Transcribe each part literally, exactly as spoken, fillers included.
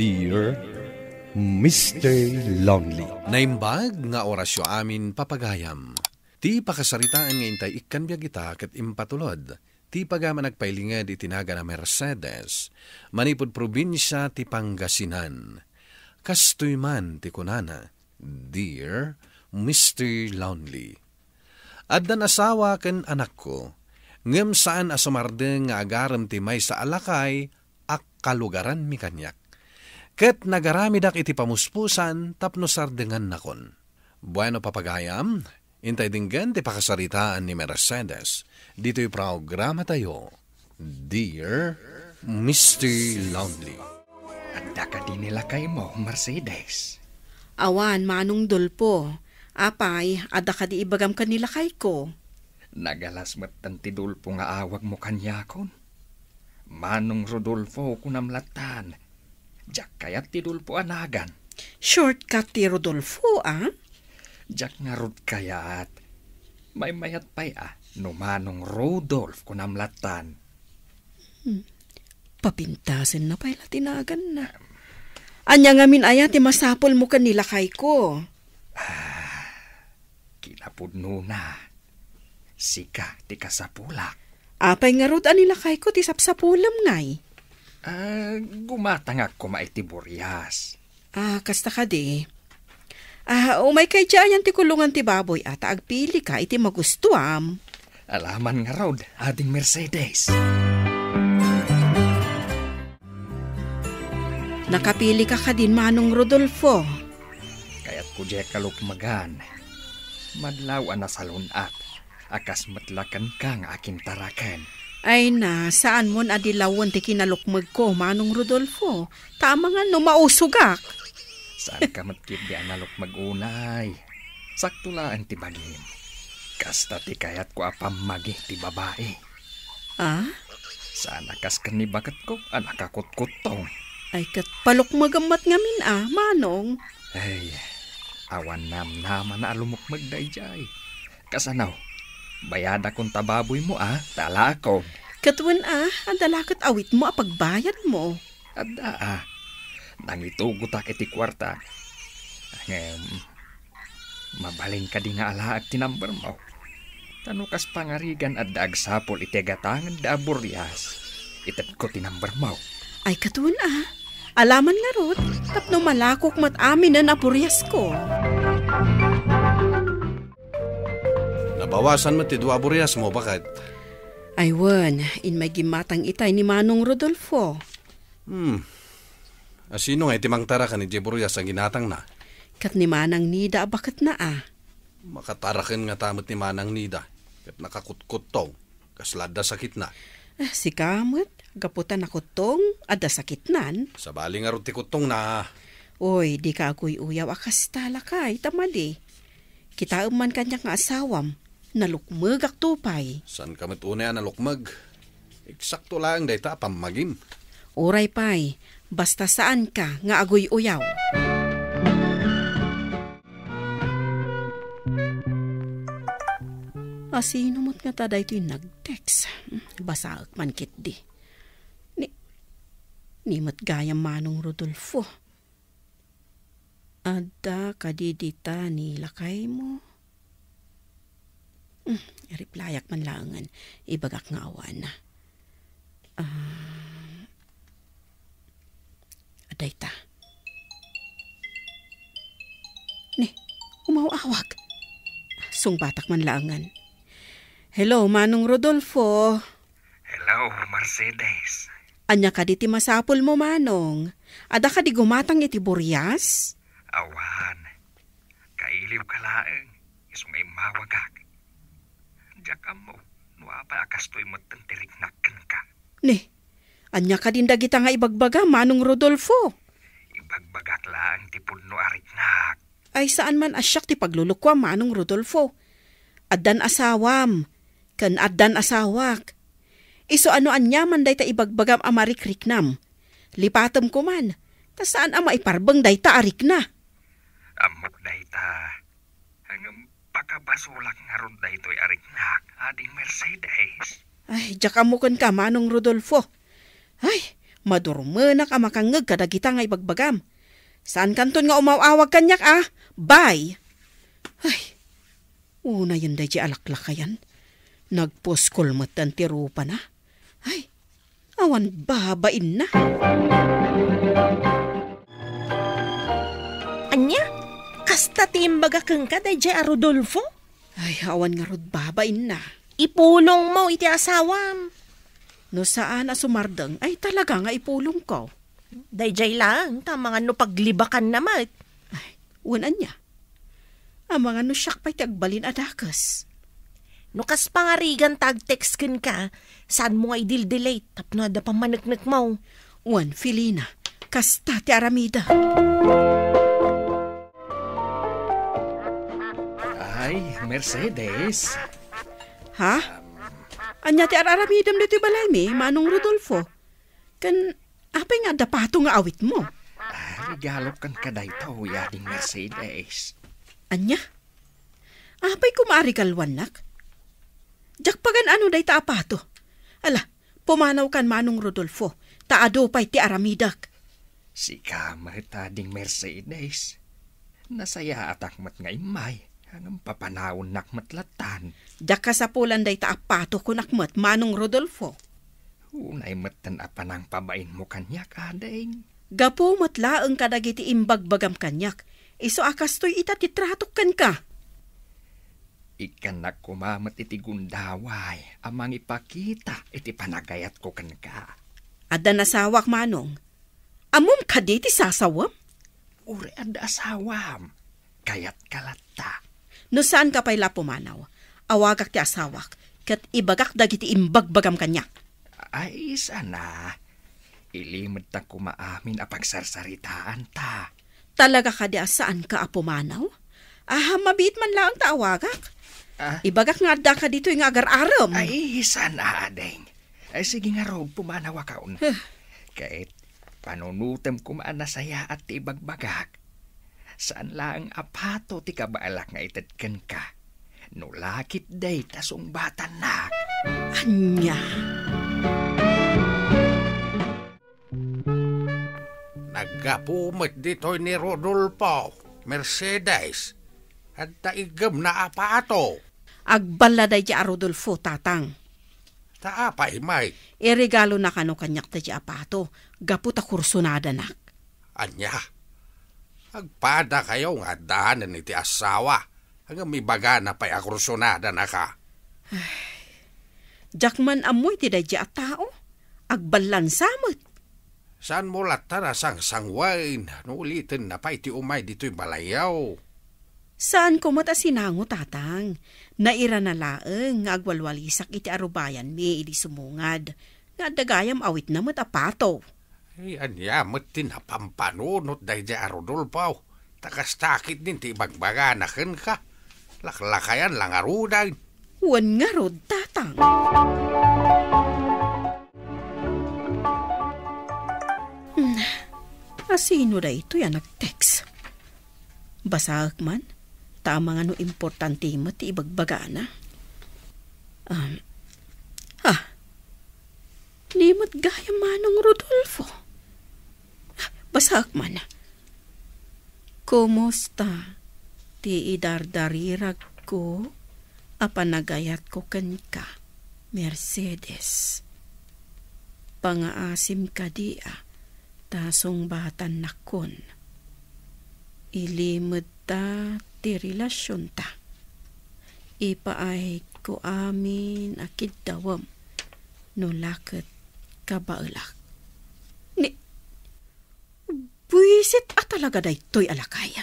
Dear Mister Lonely. Naimbag nga orasyo amin, papagayam. Ti pakasaritaan nga intay ikkan biag ita ket impatulod ti pagayam a nagpailinged iti nagan a Mercedes, manipud probinsia ti Pangasinan. Kastoy man ti kunana, "Dear Mister Lonely, addan asawa ken anakko, ngem saan a sumardeng nga agarem ti maysa a lakay a kalugaranmi kaniak. Ket nagaramidak iti pamuspusan tapno sardengannakon." Bueno, papagayam, intay denggen ti pakasaritaan ni Mercedes ditoy programatayo, Dear Mister Lonely. Adda kadi ni lakaymo, Mercedes? Awan, Manong Dolfo. Apay, adda kadi ibagam ken ni lakayko? Nagalas metten ti Dolfo nga awagmo kaniakon. Manong Rodolfo, kunam lattan. Diak kayat ti Dolfo a nagan. Shortcut ti Rodolfo, a? Diak ngarud kayat. Maymayat pay a no Manong Rudolf, kunam lattan. Hmm. Papintasenna pay la ti naganna. Ania ngamin aya ti masapulmo ken ni lakayko? Ah, kinapudnona, sika ti kasapulak. Apay ngarud a ni lakayko ti sapsapulem, ngay? Ah, gumatangak koma iti burias. Ah, kasta kadi. Ah, umayka idiay ayan ti kulongan ti baboy a ta agpilika iti magustuam. Alaman ngarud, Ading Mercedes. Nakapilika kadin, Manong Rodolfo? Kayatko diay kalukmagan. Madlaw a nasalun-at. A kas met la kenka nga akintaraken. Ay na, saanmon a dilawen ti kinalukmegko, Manong Rodolfo. Ta amangan no mausogak. Saanka met ketdi a nalukmeg unay. Sakto laeng ti bagim. Kasta ti kayatko a pammagi ti babai. Ah? Saan a kas ken ni baketko a nakakutkuttong. Ay, ket palukmegem met ngamin a, Manong. Ay, awan namnamana a lumukmeg daydiay. Kasano? Bayadakon ta baboymo a, ta alaakon. Ket wen a, adda la ket awitmo a pagbayadmo. Adda a. Nangitugotak iti kuarta. Ngem, mabalin kadi nga alaak ti numbermo? Ta no kas pangarigan adda agsapul iti agatangenda a burias, itedko ti numbermo. Ay, ket wen a. Alaman ngarud, tapno malakok met aminen a buriasko. Nabawasan met ti dua a buriasmo, baket. Ay wen, immay gimmatang itay ni Manong Rodolfo. Hmm. A sino nga iti mangtaraken idiay burias a ginatangna? Ket ni Manang Nida a baketna a. Makataraken ngata met ni Manang Nida, ket nakakutkuttong. Kasla adda sakitna. Ah, sika met, gapu ta nakuttong, adda sakitnan. Sabali ngarud ti kuttongna. Oy, dika aguy-uyaw a kasta, lakay, ta madi. Kitaem man kaniak nga asawam, nalukmegakto pay. Saanka met unay a nalukmeg? Eksakto laeng dayta a pammagim. Uray pay, basta saanka nga aguy-uyaw. A sino met ngata daytoy nag-text? Basaek man ketdi. Ni, ni met gayam Manong Rodolfo. Adda kadi dita ni lakaymo? Hmm, replyak man laengen. Ibagak nga awan. Ah, adda ita. Ni, umaw-awag. Sungbatak man laengen. Hello, Manong Rodolfo. Hello, Mercedes. Ania kadi ti masapulmo, Manong? Adda kadi gumatang iti burias? Awan. Kailiwka laeng, isu nga immawagak. Diak ammo no apay a kastoy metten ti riknak kenka. Ni, ania kadin dagita nga ibagbaga, Manong Rodolfo? Ibagbagak laeng ti pudno a riknak. Ay, saan man a siak ti paglulukuam, Manong Rodolfo. Addan asawam, ken addan asawak. Isu a no aniaman dayta ibagbagam a marikriknam, lipatem koman, ta saan a maiparbeng dayta a rikna. Ammok dayta. Ngem pakabasolak ngarud daytoy a riknak, Ading Mercedes. Ay, diak ammo kenka, Manong Rodolfo. Ay, Madurmenak a makangngeg kadagita nga ibagbagam. Saankanton nga umaw-awag kaniak a, bye. Ay, unayen daydiay a laklakayan. Nagpuskol metten ti rupana. Ay, awan babainna. Ania? Kasta ti imbaga kenka daydiay a Rodolfo? Ay, awan ngarud babainna. Ipulongmo iti asawam. No saan a sumardeng, ay talaga nga ipulongko. Daydiay laeng ta amangan no paglibakanna met. Ay, wen ania? Amangan no siak pay ti agbalin a dakes. No kas pangarigan ta agtext kenka, saanmo nga idil-delete tapno adda pammaneknekmo. Wen, Felina, kasta ti aramidek. Ay, Mercedes. Ha? Ania ti ar-aramidem ditoy balaymi, Manong Rodolfo? Ken apay nga adda pato nga awitmo? Ah, regalok kenka daytoy, Ading Mercedes. Ania? Apay koma a regaluannak? Diak pagan-ano dayta a pato. Ala, pumanawkan, Manong Rodolfo, ta adu pay ti aramidek. Sika met, Ading Mercedes. Nasayaatak met nga immay, ngem papanawennak met lattan. Diak kasapulan dayta a pato, kunak met, Manong Rodolfo. Unay metten a panangpabainmo kaniak, ading. Gapu met laeng kadagiti imbagbagam kaniak, isu a kastoy ita ti tratok kenka. Ikkannak koma met iti gundaway a mangipakita iti panagayatko kenka. Adda nasawak, Manong. Ammom kadi ti sasawem? Uray adda asawam. Kayatka latta. No saanka pay la pumanaw, awagak ti asawak, ket ibagak dagiti imbagbagam kaniak. Ay, sana. Ilimedta koma amin a pagsarsaritaanta. Talaga kadi a saanka a pumanaw? Aha, mabiit man laeng ta awagak. Ah? Ibagak nga addaka ditoy nga agar-arem. Ay, sana, ading. Ay, sige ngarud, pumanawakon. Huh. Ket panunotem koma a nasayaat ti ibagbagak. Saan laeng a pato ti kabaelak nga ited kenka. No la ketdi ta sungbatannak. Ania? Naggapu met ditoy ni Rodolfo, Mercedes. Adda iggemna a pato. Agballa daydiay a Rodolfo, tatang. Ta apay met? Iregalona kano kaniak daydiay a pato, gapu ta kursunadanak. Ania? Agpadakayo nga addanen iti asawa, ngem ibagana pay a kursunadanaka. Diak man ammo iti daydiay a tao. Agballansa met. Saanmo latta a sangsanguen no ulitenna pay ti umay ditoy balayyo? Saanko met a sinango, tatang. Nairana laeng nga agwalwalisak iti arubayanmi idi sumungad nga adda gayam awitna met a pato. Ay, ania met ti napampanunot daydiay a Rodolfo? Ta kasta ketdin ti ibagbagana kenka. Laklakayan la ngaruden. Wen ngarud, tatang. Hmm, a sino daytoy a nag-text? Basaek man, ta amangan no importante met ti ibagbagana. Um, ha? Ni met gayam Manong Rodolfo? Basaek man. Kumusta ti idardariragko a panagayatko kenka, Mercedes? Pangaasim kadi a ta sungbatannakon. Ilimedta ti relasionta. Ipaayko amin a kiddawem no la ket kabaelak. Ni, buisit a talaga daytoy a lakay.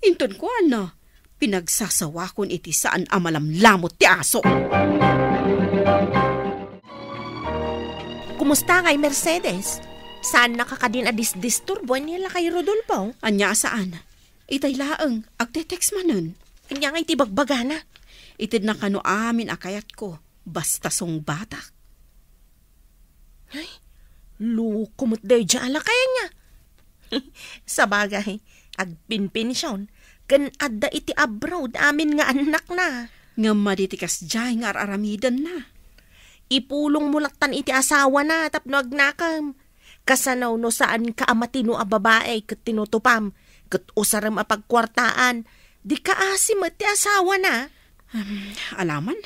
Inton kuana, pinagsasawakon iti saan a malamlamot ti aso. Kumusta ngay, Mercedes? Saannaka kadin a disdisturbuen ni lakay Rodolfo? Ania a saan? Itay laeng, agte-text manen. Ania ngay ti bagbagana? Itedna kano amin a kayatko, basta sungbatak. Ay, loko met daydiay a lakay ania. Sabagay, agpinpension, ken adda iti abroad amin nga annakna. Ngem madi ti kasdiay nga ar-aramidenna. Ipulongmo lattan iti asawana tapno agnakem. Kasano no saanka a matino a babai ket tinutupam, ket usarem a pagkuartaan, di kaasi met ti asawana? Em, alaman,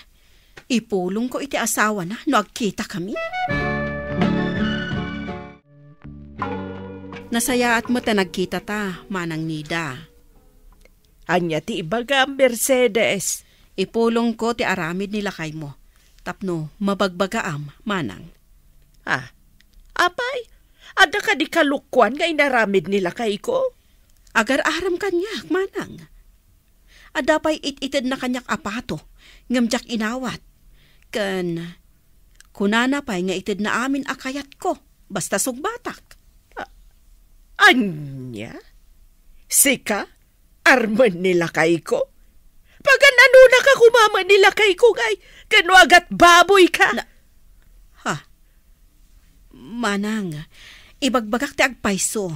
ipulongko iti asawana no agkitakami. Nasayaat met a nagkitata, Manang Nida. Ania ti ibagam, Mercedes? Ipulongko ti aramid ni lakaymo tapno mabagbagaam, Manang. Ah, apay, adda kadi kalokuan nga inaramid ni lakayko? Agar-arem kaniak, Manang. Adda pay it-itedna kaniak a pato, ngem diak inawat. Ken kunana pay nga itedna amin a kayatko, basta sungbatak. A-, ania? Sika? Armen ni lakayko? Pagan-anonaka koma met ni lakayko, ngay, ken no agatbaboyka? Na-, ha? Manang, ibagbagak ti agpayso.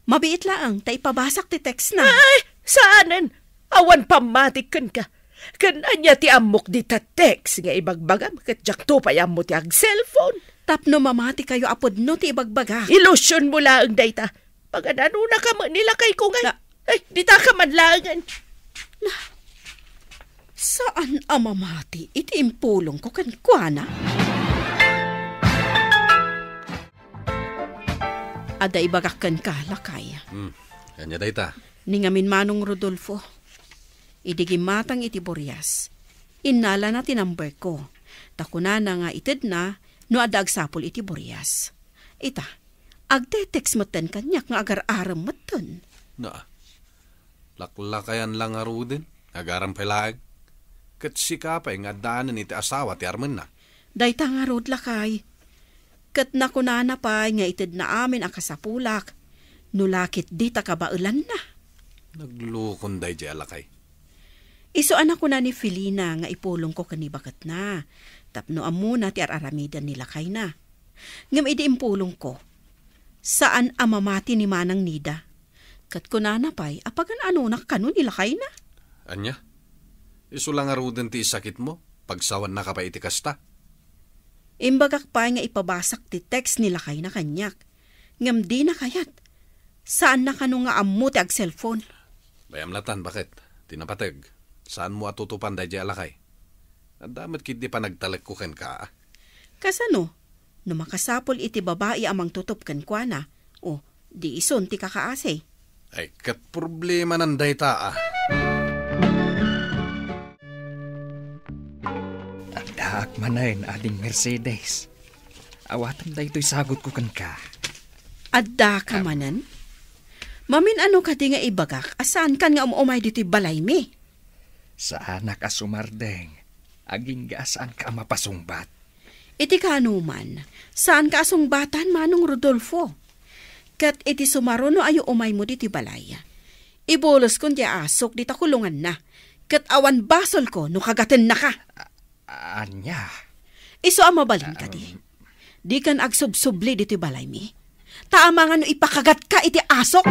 Mabiit laeng ta ipabasak ti text na. Ay, saanen. Awan pammatik kenka. Ken ania ti ammok dita text nga ibagbagam ket diakto pay ammo ti ag-cellphone? Tapno mamatikayo a pudno ti ibagbagak. Ilusionmo laeng dayta. Pagan-anonaka met ni lakayko, ngay. Na- Ay, ditaka man laengen. Na, saan a mamati iti impulongko kenkuana? Adda ibagak kenka, lakay. Hmm, ania dayta? Ni ngamin Manong Rodolfo, idi gimmatang iti burias, innalana ti number ko. Ta kunana nga itedna no adda agsapul iti burias. Ita, agte-text metten kaniak nga agar-arem metten. Na, laklakayan la ngaruden, agarem pay laeng. Ket sika pay nga addaanen iti asawa ti armenna. Dayta ngarud, lakay. Ket nakunana pay nga itedna amin a kasapulak, no la ketdi ta kabaelanna. Naglukon daydiay a lakay. Isu a nakuna ni Felina nga ipulongko ken ni baketna, tapno ammona ti ar-aramiden ni lakayna. Ngem idi impulongko, saan a mamati ni Manang Nida. Ket kunana pay a pagan-anonak kano ni lakayna. Ania? Isu la ngaruden ti isakitmo? Pagsawannaka pay iti kasta? Imbagak pay nga ipabasak ti text ni lakayna kaniak. Ngem dina kayat. Saanna kano nga ammo ti ag-cellphone. Bayam latan, baket. Ti napateg, saanmo a tutupan daydiay a lakay. Adda met ketdi panagtalekko kenka, a. Kasano? No makasapul iti babai a mangtutup kenkuana, o di isun ti kakaasi. Ay, ket problemanan dayta, a. Addaak manen, Ading Mercedes. Awatem daytoy sagutko kenka. Addaka Am. manen? Mamin-ano kadi nga ibagak a saankan nga um-umay ditoy balaymi? Saanak a sumardeng, agingga a saanka a mapasungbat. Iti kaanoman, saanka a sungbatan, Manong Rodolfo. Ket iti sumaruno a yu-umaymo ditoy balay, ibuloskon diay asok dita kulonganna, ket awan basolko no kagatennaka. A-, ania? Isu a mabalin kadi. Um. Dikan agsubsubli ditoy balaymi. Ta amangan no ipakagatka iti asok.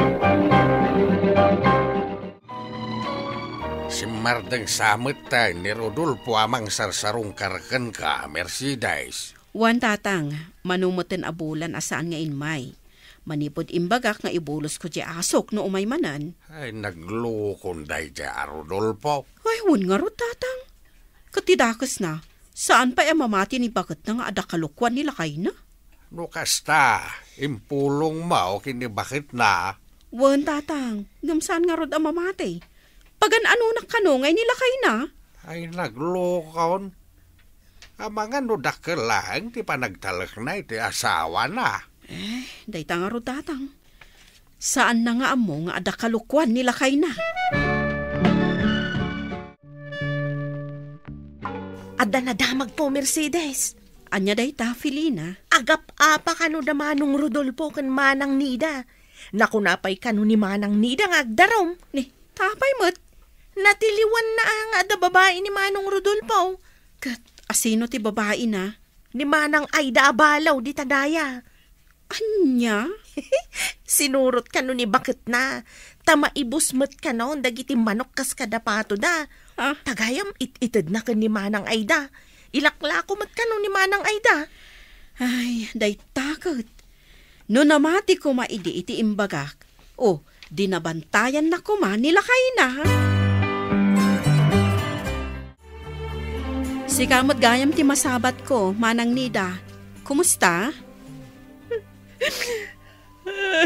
Simmardeng sa met ni Rodolfo a mangsarsarungkar kenka, Mercedes. Wen, Tatang, mano metten a bulan a saan nga immay. Manipud imbagak nga ibulosko diay asok no umay manen. Ay, naglukon daydiay a Rodolfo. Ay, wen ngarud, Tatang. Ket ti dakesna, saan pay a mamati ni baketna nga adda kalokuan ni lakayna? No kasta, impulongmo ken ni baketna. Wen, Tatang, ngem saan ngarud a mamati. Pagan-anonak kano ngay ni lakayna? Ay, naglukon. Amangan no dakkel laeng ti panagtalekna iti asawana. Eh, dayta ngarud, Tatang. Saanna nga ammo nga adda kalokuan ni lakayna. Adda nadamagko, Mercedes. Ania dayta, Felina? Agap-apa kano da Manong Rodolfo ken Manang Nida. Nakuna pay kano ni Manang Nida nga agdarum. Ni, ta apay met? Natiliwanna a nga adda babai ni Manong Rodolfo. Ket asino ti babaina? Ni Manang Aida a balaw dita daya. Ania? Sinurot kano ni baketna, ta maibus met kano dagiti manok kas kada patoda. Ah? Tagayam it-itedna ken ni Manang Aida. Ilaklako met kano ni Manang Aida. Ay, dayta ket. No namati koma idi iti imbagak, o, di nabantayanna koma ni lakayna. Sika met gayam ti masabatko, Manang Nida. Kumusta?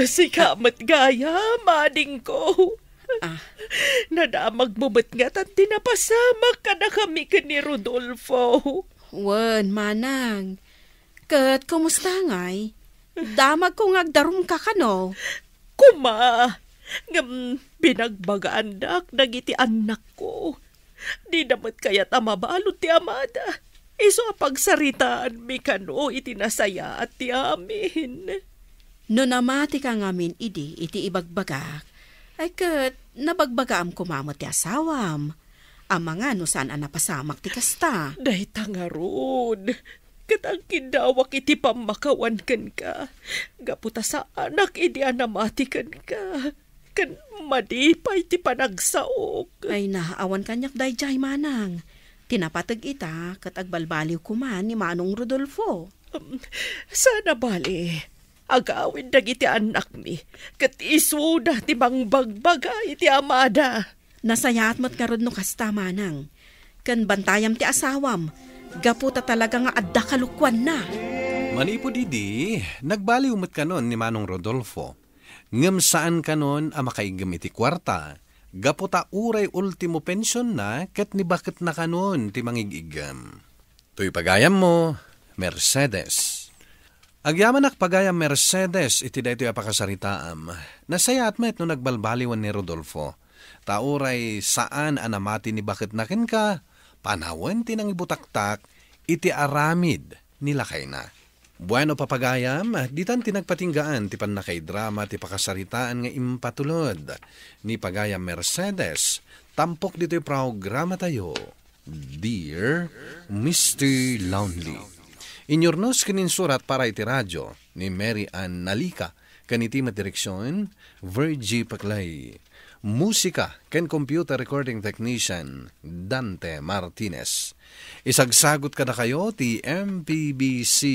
Sika met gayam, adingko. Ah. Nadamagmo met ngatan ti napasamak kadakami ken ni Rodolfo. Wen, Manang. Ket kumusta ngay? Damagko nga agdarumka kano? Kuma, ngem binagbagaandak dagiti annakko. Dida met kayat a mabalud ti amada. Isu a pagsaritaanmi kano iti nasayaat ti amin. No namatika ngamin idi iti ibagbagak, ay ket nabagbagaam koma met ti asawam. Amangan no saan a napasamak ti kasta. Dayta ngarud, ket agkiddawak iti pammakawan kenka, gapu ta saanak idi a namati kenka, ken madi pay ti panagsaok. Ay na, awan kaniak daydiay, Manang. Ti napateg ita, ket agbalbaliw koma ni Manong Rodolfo. Um, sana bali, agawid dagiti annakmi, ket isuda ti mangbagbaga iti amada. Nasayaat met ngarud no kasta, Manang. Ken bantayam ti asawam, gapu ta talaga nga adda kalokuanna. Manipud idi, nagbaliw met kanon ni Manong Rodolfo. Ngem saan kanon a makaiggem iti kuarta, gapu ta uray ultimo pensionna ket ni baketna kanon ti mangigiggem. Toy pagayammo, Mercedes. Agyamanak pagayam Mercedes iti daytoy a pakasaritaam. Nasayaat met no nagbalbaliwen ni Rodolfo. Ta uray saan a namati ni baketna kenka, panawen ti nangibutaktak iti aramid ni lakayna. Bueno, papagayam, ditan ti nagpatinggaan ti pannakaidrama ti pakasaritaan nga impatulod ni pagayam Mercedes, tampok ditoy programatayo. Dear Mister Lonely. Inyurnos ken insurat para iti radio ni Mary Ann Nalica, ken iti met direksion, Virgie Paclay. Musika ken computer recording technician, Dante Martinez. Isagsagut kadakayo ti M P B C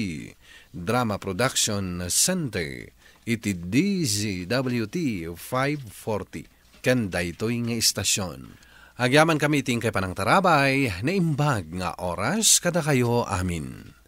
Drama Production Center iti D Z W T five forty. Ken daytoy nga istasion. Agyamankami iti inkay panangtarabay, naimbag nga oras kadakayo amin.